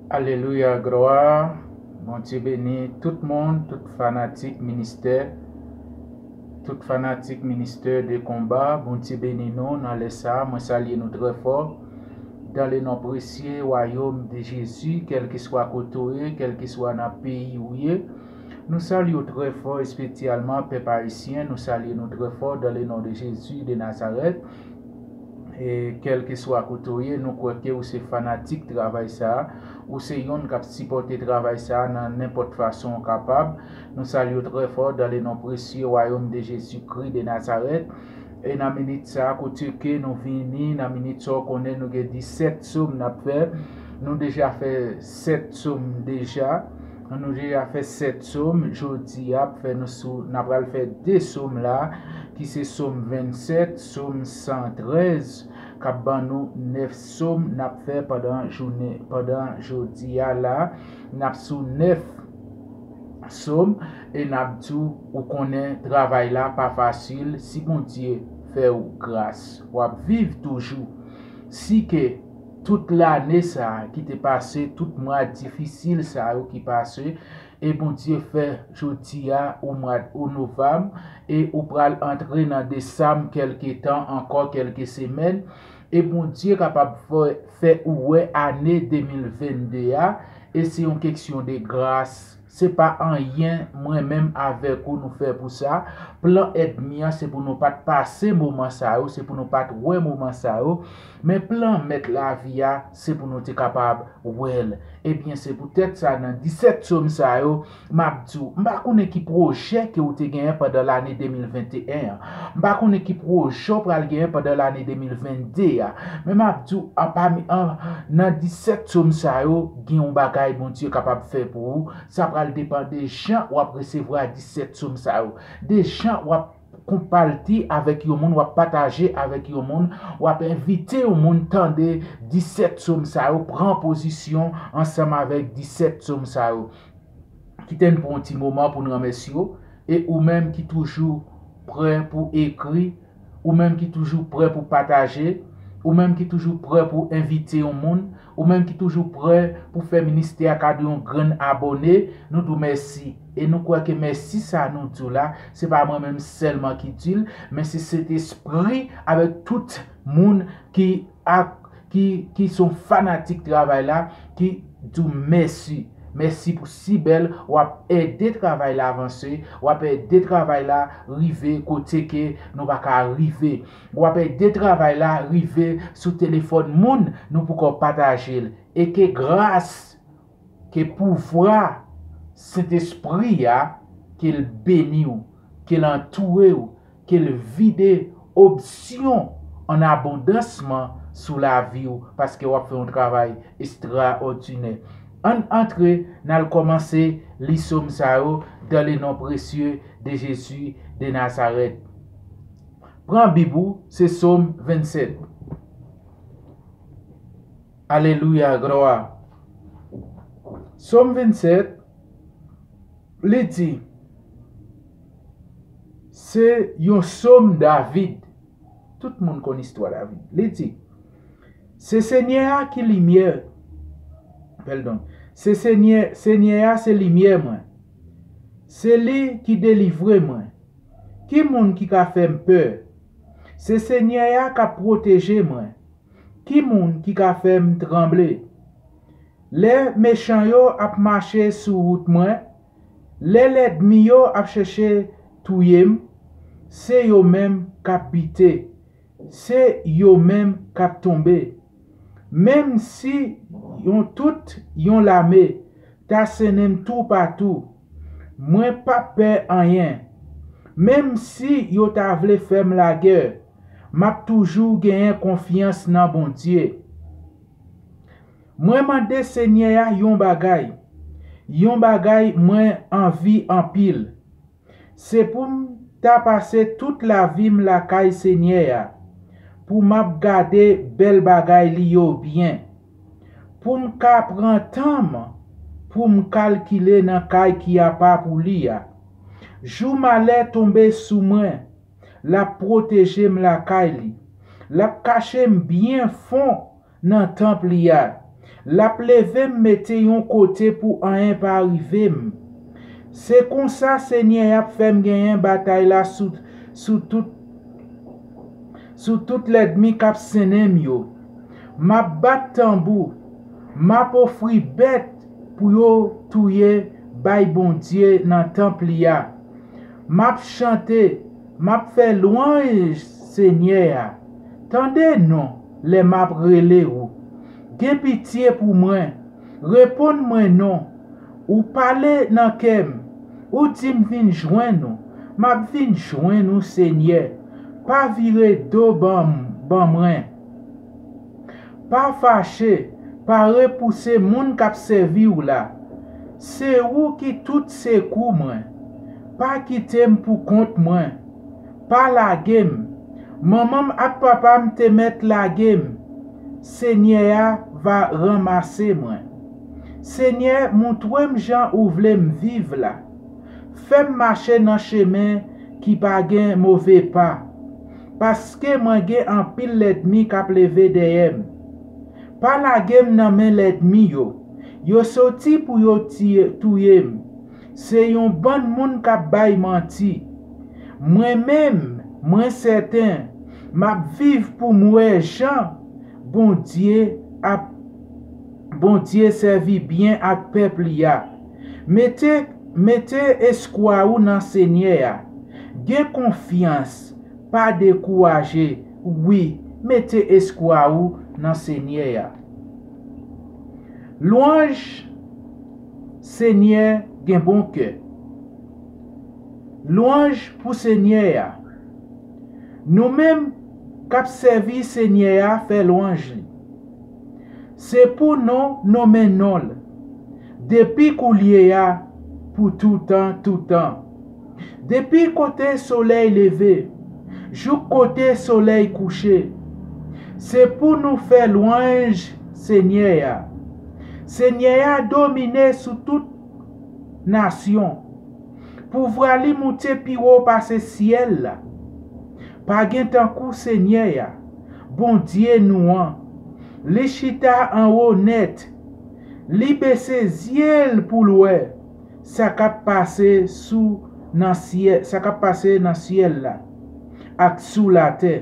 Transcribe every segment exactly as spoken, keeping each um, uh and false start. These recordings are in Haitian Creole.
Alelouya, glwa. Bondye beni tout moun, tout fanatik ministè, tout fanatik ministè de konba. Bondye beni nou nan lè sa a. Mwen salye nou trè fò. Dans le nom précieux, wayòm de Jezi, kèlkeswa kote w ye, kèlkeswa nan peyi w ye, nou salye w trè fò, espesyalman pèp ayisyen, nou salye nou trè fò dans le nom de Jésus de Nazareth. E kèlkeswa kote w ye, nou kwè ke ou se fanatik travay sa a, ou se yonn k ap sipòte travay sa a nan nenpòt fason w kapab. Nou salye w trè fò dans le nom précieux, wayòm de Jezikri de Nazareth. E nan minit sa a, kote ke nou vini, nan minit sa a, w konnen nou gen disèt sòm n ap fè. Nou deja fè sèt sòm deja. Nou deja fè sèt sòm. Jodi a, ap fè nou sou, n ap pral fè de sòm la, ki se sòm vennsèt, sòm san trèz, k ap ban nou nèf sòm n ap fè pandan jounen, pandan jodi a la. N ap sou nèf sòm, e n ap di w, ou konnen travay la pa fasil. Si Bondye fè w gras, w ap viv toujou. Si ke tout lane sa a ki te pase, tout mwa difisil sa yo ki pase, e Bondye fè jodi a, ou mwa, ou novanm, e ou pral antre nan desanm kèlke tan ankò, kèlke semèn, e Bondye kapab fè, fè ou wè ane de mil vennde a, e se yon keksyon de gras. Se pa anyen mwen menm avèk ou nou fè pou sa. Plan ènmi an, se pou nou pa t pase moman sa yo, se pou nou pa t wè moman sa yo. Men plan Mèt lavi a, se pou nou te kapab wè l. Ebyen, se poutèt sa, nan disèt sòm sa yo, m ap di w, m pa konnen ki pwojè ke w te genyen pandan lane de mil venteyen an. M pa konnen ki pwojè w pral genyen pandan lane de mil vennde a. Men m ap di w, an, pami, an, nan disèt sòm sa yo, gen yon bagay Bondye kapab fè pou ou. Sa pral depann de jan w ap resevwa disèt sòm sa yo, de jan w ap konpati avèk yon moun, w ap pataje avèk yon moun, w ap envite yon moun tande disèt sòm sa yo, pran pozisyon ansanm avèk disèt sòm sa yo. Kite n pran yon ti moman pou n ranmèsye w, e ou menm ki toujou prè pou ekri, ou menm ki toujou prè pou pataje, ou menm ki toujou prè pou envite yon moun, ou menm ki toujou prè pou fè ministè a kado yon grenn abòne, nou di w mèsi. E nou kwè ke mèsi sa a nou di w la, se pa mwen menm sèlman ki di l, men se Sentespri avèk tout moun ki ak, ki, ki se yon fanatik travay la, ki di w mèsi. Mèsi pou si bèl w ap ede travay la avanse, w ap ede travay la rive kote ke nou pa ka rive. W ap ede travay la rive sou telefòn moun nou poko pataje l. E ke gras, ke pouvwa Sentespri a, ke l beni w, ke l antoure w, ke l vide opsyon an abondansman sou lavi w, paske w ap fè yon travay estraòdinè. Ann antre, n al kòmanse li sòm sa yo, dans le nom précieux de Jésus de Nazareth. Pran Bib ou, se sòm vennsèt. Alelouya, glwa. Sòm vennsèt, li di, se yon sòm David. Tout moun konn istwa David. Li di, se Senyè a ki limyè, pèdon, se Senyè, Senyè a se limyè mwen. Se li ki delivre mwen. Ki moun ki ka fè m pè? Se Senyè a k ap pwoteje mwen. Ki moun ki ka fè m tranble? Lè mechan yo ap mache sou wout mwen, lè lènmi yo ap chèche touye m, se yo menm k ap bite, se yo menm k ap tonbe. Menm si yon tout yon lame ta sennen m toupatou, mwen p ap pè anyen. Menm si yo ta vle fè m lagè, m ap toujou genyen konfyans nan Bondye. Mwen mande Senyè a yon bagay, yon bagay mwen anvi anpil. Se pou m ta pase tout lavi m lakay Senyè a, pou m ap gade bèl bagay li yo byen, pou m ka pran tan m pou m kalkile nan kay ki apa pou li a. Jou malè tonbe sou mwen, l ap pwoteje m lakay li. L ap kache m byen fon nan tanp li a. L ap leve m mete yon kote pou anyen pa rive m. Se konsa Senyè a ap fè m genyen batay la sou, sou tout, sou tout lènmi k ap sennen m yo. M ap bat tanbou, m ap ofri bèt pou yo touye bay Bondye nan tanp li a. M ap chante, m ap fè lwanj Senyè a. Tande non lè m ap rele ou. Gen pitye pou mwen. Reponn mwen non. Ou pale nan kè m. Ou di m vin jwenn ou. M ap vin jwenn ou, Senyè. Pa vire do ban, ban mwen. Pa fache, pa repouse moun k ap sèvi w la. Se ou ki tout sekou mwen. Pa kite m pou kont mwen. Pa lage m. Manman m ak papa m te mèt lage m. Senyè a va ranmase mwen. Senyè, montre m jan ou vle m viv la. Fè m mache nan chemen ki pa gen move pa, paske mwen gen anpil lènmi k ap leve dèyè m. Pa lage m nan men lènmi yo. Yo soti pou yo tiye, touye m. Se yon bann moun k ap bay manti. Mwen menm, mwen sèten, m ap viv pou m wè jan Bondye ap, Bondye sèvi byen ak pèp li a. Mete, mete espwa ou nan Senyè a. Gen konfyans, pa dekouraje. Wi, mete espwa ou nan Senyè a. Lwanj, Senyè gen bon kè. Lwanj pou Senyè a. Nou menm k ap sèvi Senyè a fè lwanj li. Se pou nou nonmen non l, depi koulye a pou toutan toutan. Depi kote solèy leve, jouk kote solèy kouche, se pou nou fè lwanj Senyè a. Senyè a domine sou tout nasyon. Pouvwa li moute pi wo pase syèl la. Pa gen tankou Senyè a, Bondye nou an. Li chita anwo nèt. Li bese zye l pou l wè sa k ap pase sou nan syèl, sa k ap pase nan syèl la ak sou latè.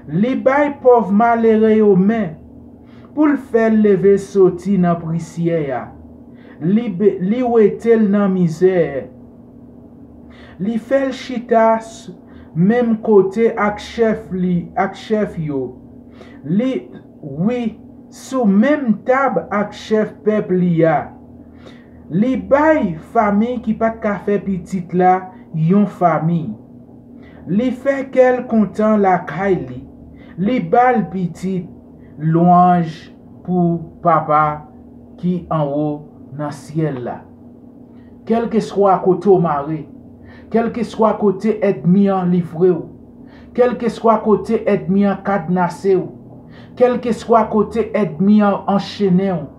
Li bay pòv malere yo men pou l fè l leve soti nan prisyè a. Li, be- li wete l nan mizè. Li fè l chita s- menm kote ak chèf li, ak chèf yo. Li, wi, sou menm tab ak chèf pèp li a. Li bay fanmi ki pa t ka fè pitit la yon fanmi. Li fè kè l kontan lakay li. Li ba l pitit. Lwanj pou Papa ki anwo nan syèl la. Kèlkeswa kote w mare, kèlkeswa kote ènmi an livre w, kèlkeswa kote ènmi an kadnase w, kèlkeswa kote ènmi an anchennen w,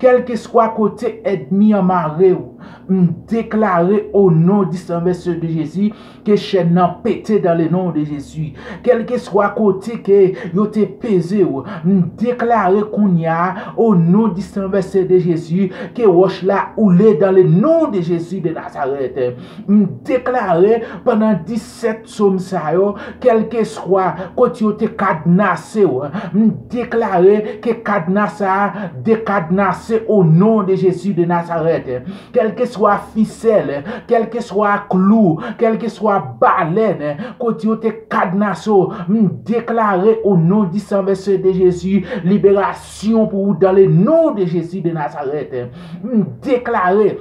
kèlkeswa kote ènmi an mare w, m deklare o non di san vèse de Jezi ke chèn nan pete dans le nom de Jésus. Kèlkeswa kote ke yo te peze w, m deklare kounye a, o non di san vèse de Jezi, ke wòch la oule dans le nom de Jésus de Nazareth. M deklare pandan disèt sòm sa yo, kèlkeswa kote yo te kadnase w, m deklare ke kadna sa a dekadnase o non de Jezi de Nazareth. Kèlkeswa fisèl, kèlkeswa klou, kèlkeswa balèn kote yo te kadnase w, m deklare o non di san vèse de Jezi, liberasyon pou ou dans le nom de Jésus de Nazareth. M deklare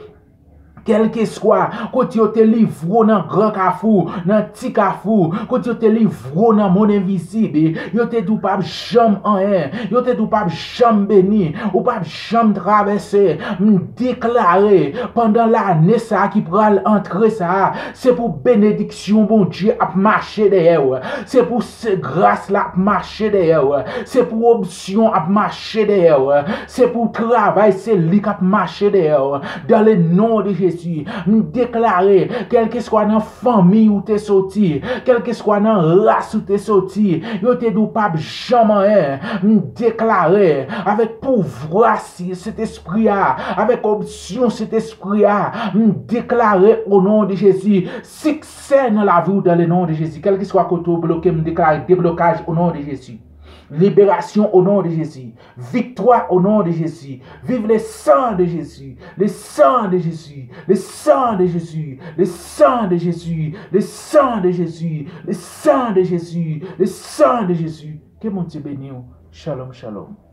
kèlkeswa kote yo te livre w nan gran kafou, nan ti kafou, kote yo te livre w nan monn envizib, yo te di w p ap janm anyen, yo te di w p ap janm beni, ou p ap janm travèse. M deklare pandan lane sa a ki pral antre sa a, se pou benediksyon Bondye ap mache dèyè w. Se pou se gras la ap mache dèyè w. Se pou onksyon ap mache dèyè w. Se pou travay, se li k ap mache dèyè w. Dans le nom de Jésus. Jezi, m deklare, kèlkeswa nan fanmi ou te soti, kèlkeswa nan ras ou te soti, yo te di w p ap janm anyen. M deklare, avèk pouvwa Sentespri a, avèk onksyon Sentespri a, m deklare, o non de Jezi, siksè nan lavi w, dans le nom de Jésus. Kèlkeswa kote w bloke, m deklare deblokaj, o non de Jezi. Liberasyon, o non de Jezi. Viktwa, o non de Jezi. Viv le sang de Jésus. Le sang de Jésus. Le sang de Jésus. Le sang de Jésus. Le sang de Jésus. Le sang de Jésus. Le sang de Jésus. Ke Bondye beni w. Shalom, shalom.